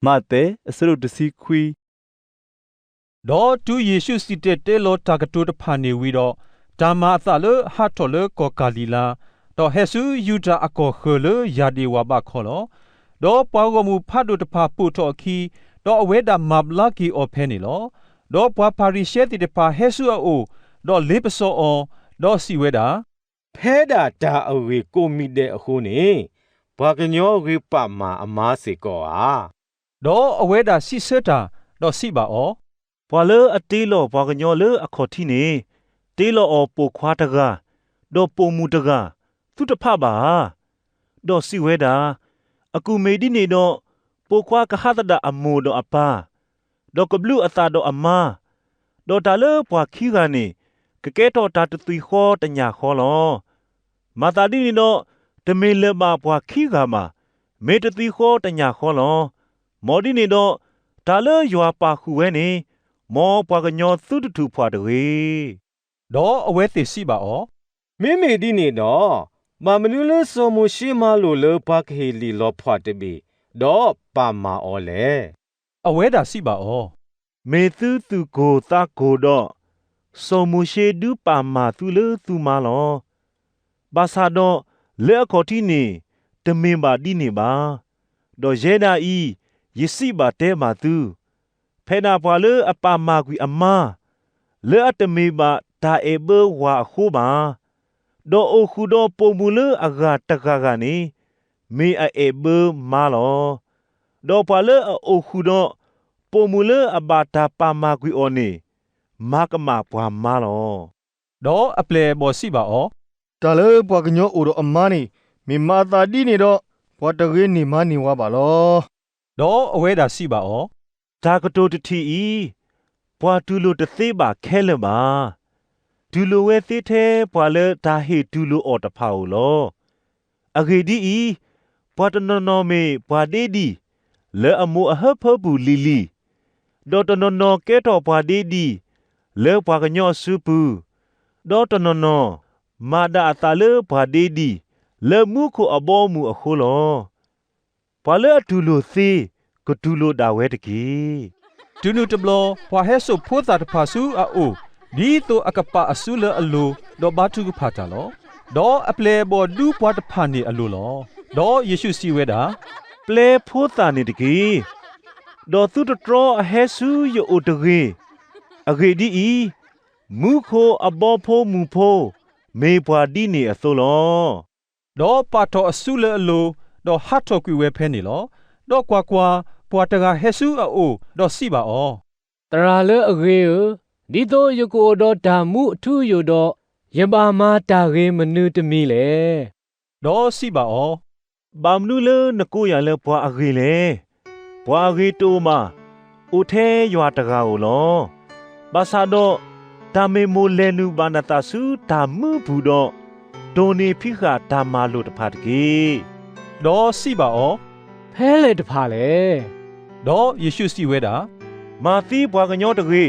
မးသဲ အဆၢဒိၣ်တဆံခွံ. ဒီးတုၤယ့ၣ်ရှူးစံၣ်တဲၤတဲလီၤတၢ်ကတိၤတဖၣ်န့ၣ်ဝံၤဒီး, တၢ်မၤအသးလၢဟးထီၣ်လၢကီၢ်ကၤလံၤလါ, ဒီးဟဲဆူယူဒၤအကီၢ်ဃၢၤလၢယၢ်ဒ့ၣ်ဝၣ်ဘးခီလီၤ. ဒီးပှၤဂီၢ်မုၢ်ဖးဒိၣ်တဖၣ်ပိာ်ထီၣ်အခံ, ဒီးအဝဲဒၣ်မၤဘျါက့ၤအီၤဖဲန့ၣ်လီၤ. ဒီးပှၤဖၤရံၤၡဲသ့ၣ်တဖၣ်ဟဲဆူအအိၣ်, ဒီးလ့ပစီအီၤ, ဒီးစံးဝဲဒၣ်, ဖဲဒၣ်တၢ်အဂ့ၢ်ကိးမံၤဒဲးအဃိန့ၣ်, ပှၤကညီဂ့ၤပာ်မၤအမါစ့ၢ်ကီးဧါ. ဒီးအဝဲဒၣ်စံးဆၢတၢ်, ဒီးစံးဘၣ်အီၤ, ပှၤလၢအတ့လီၤပှၤကညီလၢအခီၣ်ထံးန့ၣ်, တ့လီၤအီၤပိာ်ခွါတဂၤ, ဒီးပိာ်မုၣ်တဂၤ, သုတဖးဘၣ်ဧါ. ဒီးစံးဝဲဒၣ်, အကူၣ်မ့ၢ်ဒ်န့ၣ်ဒီး, ပိာ်ခွါကဟးသဒၣ်အမိၢ်ဒီးအပၢ်, ဒီးကဘျုးအသးဒီးအမါ, ဒီးတၢ်လၢပှၤခံဂၤန့ၣ်, ကကဲထီၣ်တၢ်တသွံၣ်ဃီတညၣ်ဃီလီၤ. မၤသးဒ်န့ၣ်ဒီး, တမ့ၢ်လၢၤဘၣ်ပှၤခံဂၤဘၣ်, မ့ၢ်တသွံၣ်ဃီတညၣ်ဃီလီၤ. မ်ဒ်န့ၣ်ဒီး, တၢ်လၢယွၤပာ်ဃုာ်ဝဲန့ၣ်, မ်ပှၤကညီသုတထူးဖှၣ်တဂ့ၤ. ဒီးအဝဲသ့ၣ်စံးဘၣ်အီၤ, မ့မ့ၢ်ဒ်န့ၣ်ဒီး, ဘၣ်မနုၤလၢစီၤမိၤၡ့မၤလိာ်လၢပှၤကဟ့ၣ်လံာ်လီၤဖှၣ်တဘ့ၣ်, ဒီးပာ်မၤအီၤလဲၣ်. အဝဲဒၣ်စံးဘၣ်အီၤ, မ့ၢ်သုသူၣ်ကိၢ်သးကိၢ်ဒီး, စီၤမိၤၡ့ဒုးပာ်မၤသုလၢသုမါလီၤ. ဘၣ်ဆၣ်ဒီး, လၢအခီၣ်ထံးန့ၣ်, တမ့ၢ်ဘၣ်ဒ်န့ၣ်ဘၣ်. ဒီးယဲဒၣ်အံၤ, ယစံးဘၣ်တဲဘၣ်သု, ဖဲဒၣ်ပှၤလၢအပာ်မၤကွံာ်အမါ, လၢအတမ့ၢ်ဘၣ်တၢ်အဲၣ်ဘၢဝၤအဃိဘၣ်, ဒီးအိၣ်ဃုာ်ဒီးပိာ်မုၣ်လၢအဂၤတဂၤဂၤန့ၣ်, မ့ၢ်အအဲၣ်ဘၢမါလီၤ. ဒီးပှၤလၢအအိၣ်ဃုာ်ဒီးပိာ်မုၣ်လၢအဘၣ်တၢ်ပာ်မၤကွံာ်အီၤန့ၣ်, မၤကမၣ်ပှၤမါလီၤ. ဒီးအပျဲၢ်အဘီၣ်စံးဘၣ်အီၤ, တၢ်လၢပှၤကညီအိၣ်ဒီးအမါန့ၣ်, မ့ၢ်မၤအသးဒ်န့ၣ်ဒီး, ပှၤတဂ့ၤန့ၢ်မါန့ၢ်ဝၤဘၣ်လီၤ. ဒီးအဝဲဒၣ်စံးဘၣ်အီၤ, တၢ်ကတိၤတထံၣ်အံၤ, ပှၤတူၢ်လိာ်တသ့ဘၣ်ခဲလၢာ်ဘၣ်. တူၢ်လိာ်ဝဲသ့ထဲပှၤလၢတၢ်ဟ့ၣ်တူၢ်လိာ်အီၤတဖၣ်ဧိၤလီၤ. အဂ့ၢ်ဒ်အံၤ, ပှၤတနီၤနီၤမ့ၢ်ပှၤဒ့ဒံၣ်, လၢအမိၢ်အဟၢဖၢပူၤလံၤလံၤ, ဒီးတနီၤနီၤကဲထီၣ်ပှၤဒ့ဒံၣ်, လၢပှၤကညီအစုပူၤ, ဒီးတနီၤနီၤမၤဒၣ်အသးလၢပှၤဒ့ဒံၣ်, လၢမူခိၣ်အဘီအမုၢ်အဃိလီၤ. ပှၤလၢအတူၢ်လိာ်သ့, ကတူၢ်လိာ်ဒၣ်ဝဲတက့ၢ်. တုၤနုၤတဘျီ ပှၤဟဲစိာ်ဖိသၣ်တဖၣ်ဆူအအိၣ်, ဒ်သိးအကပာ်အစုလၢအလိၤ, ဒီးဘါထုကဖၣ်တၢ်လီၤ. ဒီးအပျဲၢ်အဘီၣ်ဒူပှၤတဖၣ်န့ၣ်အလိၤလီၤ. ဒီးယ့ၣ်ရှူးစံးဝဲဒၣ်, ပျဲဖိသၣ်န့ၣ်တက့ၢ်. ဒီးသုတတြီအဟဲဆူယအိၣ်တဂ့ၤ. အဂ့ၢ်ဒ်အံၤ, မူခိၣ်အဘီဖိမုၢ်ဖိ, မ့ၢ်ပှၤဒ်န့ၣ်အသိးလီၤ. ဒီးပာ်ထီၣ်အစုလၢအလိၤ, ဒီးဟးထီၣ်ကွံာ်ဝဲဖဲန့ၣ်လီၤ. ဒီးကွၢ်ကွၢ်, ပှၤတဂၤဟဲဆူအအိၣ်, ဒီးစံးဘၣ်အီၤ, သရၣ်လၢအဂ့ၤဧၢ, ဒ်သိးယကအိၣ်ဒီးတၢ်မူအထူအယိာ်ဒီး, ယဘၣ်မၤတၢ်ဂ့ၤမနုၤတမံၤလဲၣ်. ဒီးစံးဘၣ်အီၤ, ဘၣ်မနုၤလၢနကိးယၤလၢပှၤအဂ့ၤလဲၣ်. ပှၤအဂ့ၤတအိၣ်ဘၣ်, အိၣ်ထဲယွၤတဂၤဧိၤလီၤ. ဘၣ်ဆၣ်ဒီး, တၢ်မ့ၢ်မိၣ်လဲၤနုာ်ဘၣ်နသးဆူတၢ်မူပူၤဒီး, တိၢ်န့ၢ်ဖံးဃာ်တၢ်မၤလိာ်တဖၣ်တက့ၢ်. ဒီးစံးဘၣ်အီၤ, ဖဲလဲၣ်တဖၣ်လဲၣ်. ဒီးယ့ၣ်ရှူးစံးဝဲဒၣ်, မၤသံပှၤကညီတဂ့ၤ,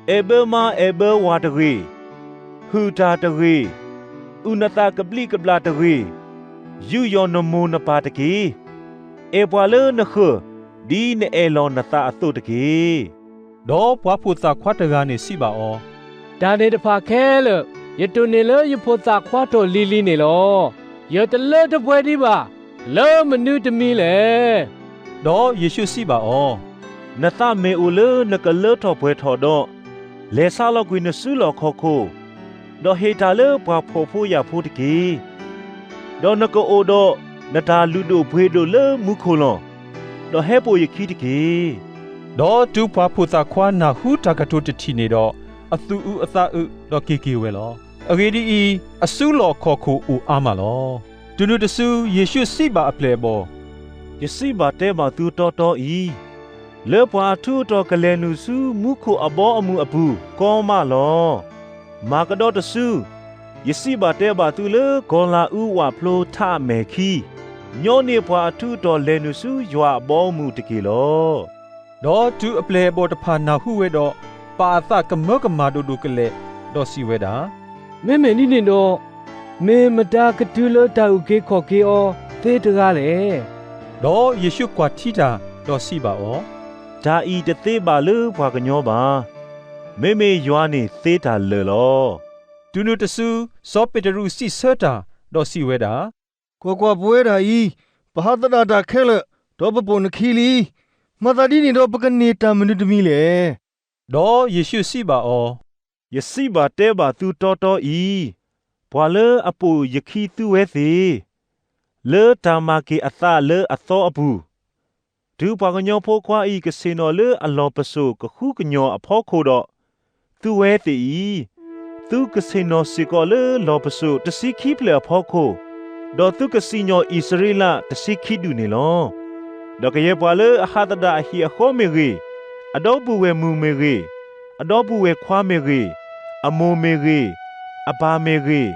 အဲၣ်ဘၢမါအဲၣ်ဘၢဝၤတဂ့ၤ, ဟုၣ်တၢ်တဂ့ၤ, အုၣ်နသးကဘျံးကဘျၣ်တဂ့ၤ, ယူးယီၣ်နမိၢ်နပၢ်တက့ၢ်. အဲၣ်ပှၤလၢနဃၢၤ, ဒ်နအဲၣ်လီၤနသးအသိးတက့ၢ်. ဒီးပှၤဖိသၣ်ခွါတဂၤန့ၣ်စံးဘၣ်အီၤ, တၢ်န့ၣ်တဖၣ်ခဲလၢာ်, ယတိၢ်န့ၢ်လၢယဖိသၣ်ခွါထီၣ်လံၤလံၤန့ၣ်လီၤ. ယတလၢတပှဲၤဒံးဘၣ်, လၢမနုၤတမံၤလဲၣ်. ဒီးယ့ၣ်ရှူးစံးဘၣ်အီၤ, နသးမ့ၢ်အိၣ်လၢနကလၢထီၣ်ပှဲၤထီၣ်ဒီး, လဲၤဆါလီၤကွံာ်နစုလီၢ်ခီၣ်ခိၣ်, ဒီးဟ့ၣ်တၢ်လၢပှၤဖှီၣ်ဖိယာ်ဖိတက့ၢ်. ဒီးနကအိၣ်ဒီးနတၢ်လုၢ်ဒိၣ်ပှ့ၤဒိၣ်လၢမူခိၣ်လီၤ. ဒီးဟဲပိာ်ယခံတက့ၢ်. ဒီးတုၤပှၤဖိသၣ်ခွါနၢ်ဟူတၢ်ကတိၤတထံၣ်န့ၣ်ဒီး, အသူၣ်အုးအသးအုး, ဒီးက့ၤက့ၤဝဲလီၤ. အဂ့ၢ်ဒ်အံၤ, အစုလီၢ်ခီၣ်ခိၣ်အိၣ်အါမးလီၤ. တုၤနုၤတစု, ယ့ၣ်ရှူးစံးဘၣ်အပျဲၢ်အဘီၣ်, ယစံးဘၣ်တဲဘၣ်သုတီတီအံၤ, လၢပှၤအထူးအတီၤကလဲၤနုာ်ဆူမူခိၣ်အဘီအမုၢ်အပူၤကီမးလီၤ. မၤကဒီးတစု, ယစံးဘၣ်တဲဘၣ်သုလၢကီၤလၤအူဝၣ်ဖျိထးအမဲာ်ခံ, ညီနုၢ်ပှၤအထူးအတီၤလဲၤနုာ်ဆူယွၤအဘီအမုၢ်တက့ၢ်လီၤ. ဒီးတုၤအပျဲၢ်အဘီၣ်တဖၣ်နၢ်ဟူဝဲဒီး, ပာ်အသးကမၢကမၣ်ဒိၣ်ဒိၣ်ကလဲာ်, ဒီးစံးဝဲဒၣ်, မ့မ့ၢ်ဒ်န့ၣ်ဒီး, မ့ၢ်မတၤကတုၤလၢတၢ်အုၣ်က့ၤခီၣ်က့ၤအီၤသ့တဂၤလဲၣ်. ဒီးယ့ၣ်ရှူးကွၢ်ထံတၢ်, ဒီးစံးဘၣ်အီၤ, တၢ်အံၤတသ့ဘၣ်လၢပှၤကညီဘၣ်. မ့မ့ၢ်ယွၤန့ၣ်သ့တၢ်လၢာ်လီၤ. တုၤနုၤတစု စီၤပ့းတရူးစံးဆၢတၢ်, ဒီးစံးဝဲဒၣ်, ကွၢ်ကွၢ်, ပဝဲဒၣ်အံၤ, ပဟးသဒၣ်တၢ်ခဲလၢာ်, ဒီးပပိာ်နခံလံ. မၤသးဒ်န့ၣ်ဒီး ပကန့ၢ်တၢ်မနုၤတမံၤလဲၣ်. ဒီးယ့ၣ်ၡူးစံးဘၣ်အီၤ, ယစံးဘၣ်တဲဘၣ်သုတီတီအံၤ, ပှၤလၢအပိာ်ယခံသုဝဲသ့ၣ်, လၢတၢ်မၤက့ၤအသးလၢအသီအပူၤ, တုၤပှၤကညီဖိခွါအံၤ ကဆ့ၣ်နီၤလၢအလီၢ်ပစိာ်ကဃုကညီၤအဖီခိၣ်ဒီး, သုဝဲသ့ၣ်အံၤ, သုကဆ့ၣ်နီၤစ့ၢ်ကီးလၢလီၢ်ပစိာ်တဆံခံဖျၢၣ်အဖီခိၣ်, ဒီးသုကစံၣ်ညီၣ်အံၣ်စရ့လးတဆံခံဒူၣ်န့ၣ်လီၤ. ဒီးကယဲၢ်ပှၤလၢအဟးသဒၣ်အဟံၣ်အဃီမ့ၢ်ဂ့ၤ, အဒီပုၢ်ဝဲၢ်မုၣ်မ့ၢ်ဂ့ၤ, အဒီပုၢ်ဝဲၢ်ခွါမ့ၢ်ဂ့ၤ, အမိၢ်မ့ၢ်ဂ့ၤ, အပၢ်မ့ၢ်ဂ့ၤ,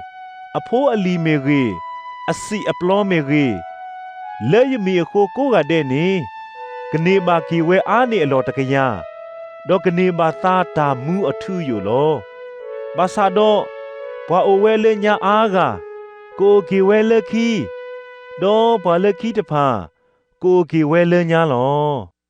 အဖိအလံၤမ့ၢ်ဂ့ၤ, အစံၣ်အပျီမ့ၢ်ဂ့ၤ, လၢယမံၤအဃိကိးဂၤဒဲးန့ၣ်, ကန့ၢ်ဘၣ်က့ၤဝဲအါန့ၢ်အလီၢ်တကယၤ, ဒီးကန့ၢ်ဘၣ်သါတၢ်မူအထူအယိာ်လီၤ. ဘၣ်ဆၣ်ဒီး, ပှၤအိၣ်ဝဲလၢညါအါဂၤ, ကအိၣ်က့ၤဝဲလၢခံ, ဒီးပှၤလၢခံတဖၣ်, ကအိၣ်က့ၤဝဲလၢညါလီၤ.